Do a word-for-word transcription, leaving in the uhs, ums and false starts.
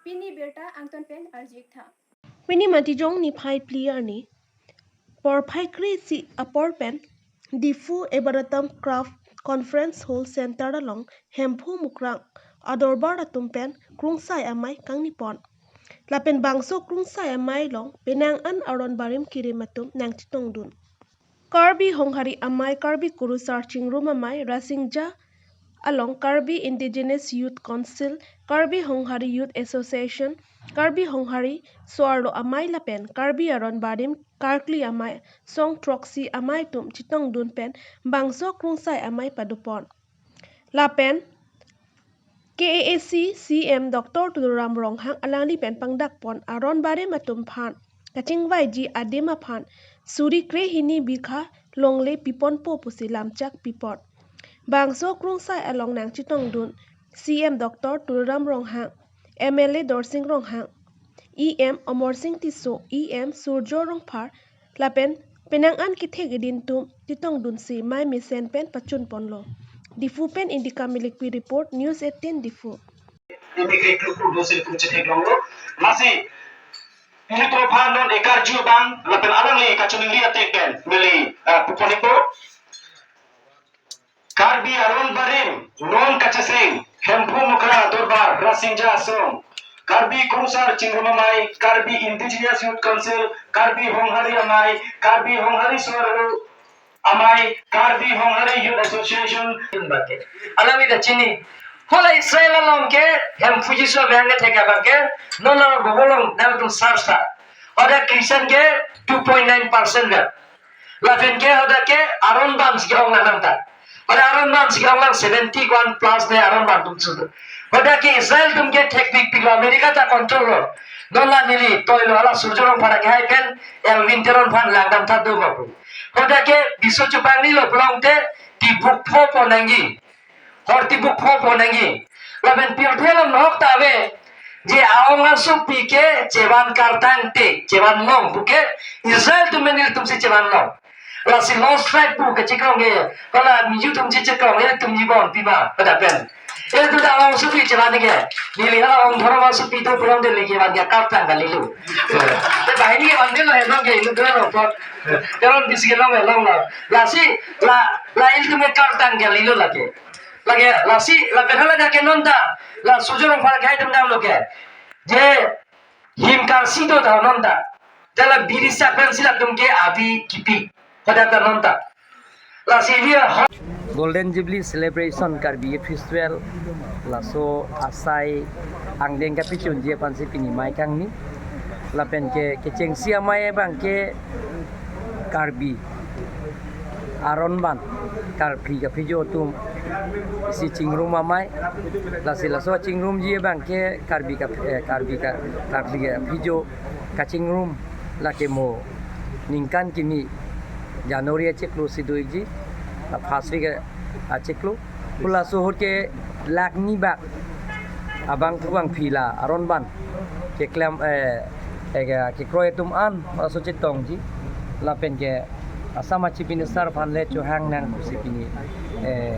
Pini birta angton pen arju-ik tha. Pini Matijong niphai phli arni porphai kre-isi apor pen Diphu Eberetom Craft Conference Hall Center along Hemphu Mukrang adorbar atum pen Krungsai Amei kangni pon. Lapen bangso Krungsai Amei along penang an aron barim kirim atum nangchetongdun. Karbi Honghari Amei, Karbi Kurusar Chingrum Amei, Rasinja along Karbi Indigenous Youth Council, Karbi Honghari Youth Association, Karbi Honghari So-arlo Amei lapen Karbi Aron Barim Karkli Amei, Song Throksi Amei atum chetongdun pen bangso Krungsai Amei padopon. Lapen K A A C C M Doctor Tuliram Ronghang alangli pen pangdakpon aron barim atum aphan kachingvaiji adim aphan suri krehini bikha longle piponpo pusi lamchak pipon. Bangso Krungsai along nangchetongdun C M Doctor Tuliram Ronghang, M L A Dorsing Ronghang, E M Amarsing Tisso, E M Surjya Rongphar, lapen penang an kethek idin atum chetongdunsi mei mesen pen pachunponlo. Diphu pen Indika Milikpi report, News eighteen Diphu. Imikri kluklu dosi tum chetheklonglo. Lasi, ini tropha non ekarju abang, lapen alangli kachiningri athek pen neli, eh, puponpo. Karbi aron barim non kacheseng, Hemphu Mukrang adorbar, Rasinja asong, Karbi Kurusar Chingrum Amei, Karbi Indigenous Youth Council, Karbi Honghari Amei, Karbi Honghari So-arlo Amei, Karbi Honghari Youth Association. Bate. Alangli ta chini. Hala Israel along ke, Hemphu Jisu abang ke thek abang ke, non la bobolong dam tum sarsa. Pada Christian ke two point nine percent ke. Lapen ke hadak ke aron ban si ke-ong lang nangta. Hadak aron ban si ke-ong lang seventy one plus ne aron ban atum sudu. Hadak ke Israel atum ke thekpikpiklo, America ta control lo. Non la neli toilo, hala Surjya Rongphar kehai pen Elwin Teron aphan langdam tha do bapu. Hadak ke biso chupangrilo pulote tibuk pho pon nangji. Hor tibuk pho pon nangji. Lapen pirthe along nahok ta ave. Je aong asopi ke chevan kartang te, chevan long pu ke Israel atum pen nelitum si chevan long. Lasi long strike pu ke chekong ke, hala miju atum si chekong, ilitum jibon pima, pada pen. Ilitum ta aong asopi chevan ke. Neli hala aong dhorom asopi do pulote neli kevan ke kartang kalilo. Te banghini kevan ke lo he long ke, ilitum dhorom pot. Karon bisi ke long he longlo. Lasi, la, la ilitum ke kartang kalilo lake. Lake, lasi, lapen hala dak ke non ta, la Surjya Rongphar kehai atum damlo ke. Je, him karsi do ta non ta. Te la biri sak pen si latum ke avi kipi. Hadak ta non ta. Lasi dia ho- Golden Jubilee Celebration Karbi Youth Festival, laso asai angdeng kapachunji aphansi pini mei kangni. Lapen ke, kechengsi amei abang ke Karbi aron ban Karkli kaphijo atum si chingrum amei. Lasi laso chingrumji abang ke Karbi ka, eh, Karbi ka, Karkli kaphijo kachingrum lake mo ningkan kimi January achiklo si doji, la first week achiklo. Pu laso ahut ke lakh ni bak abang kevang phi la aron ban keklem, eh, eh, ke, kekroi atum an laso chetongji. Lapen ke Assam a Chief Minister aphan le chohang nang pusi pini, eh,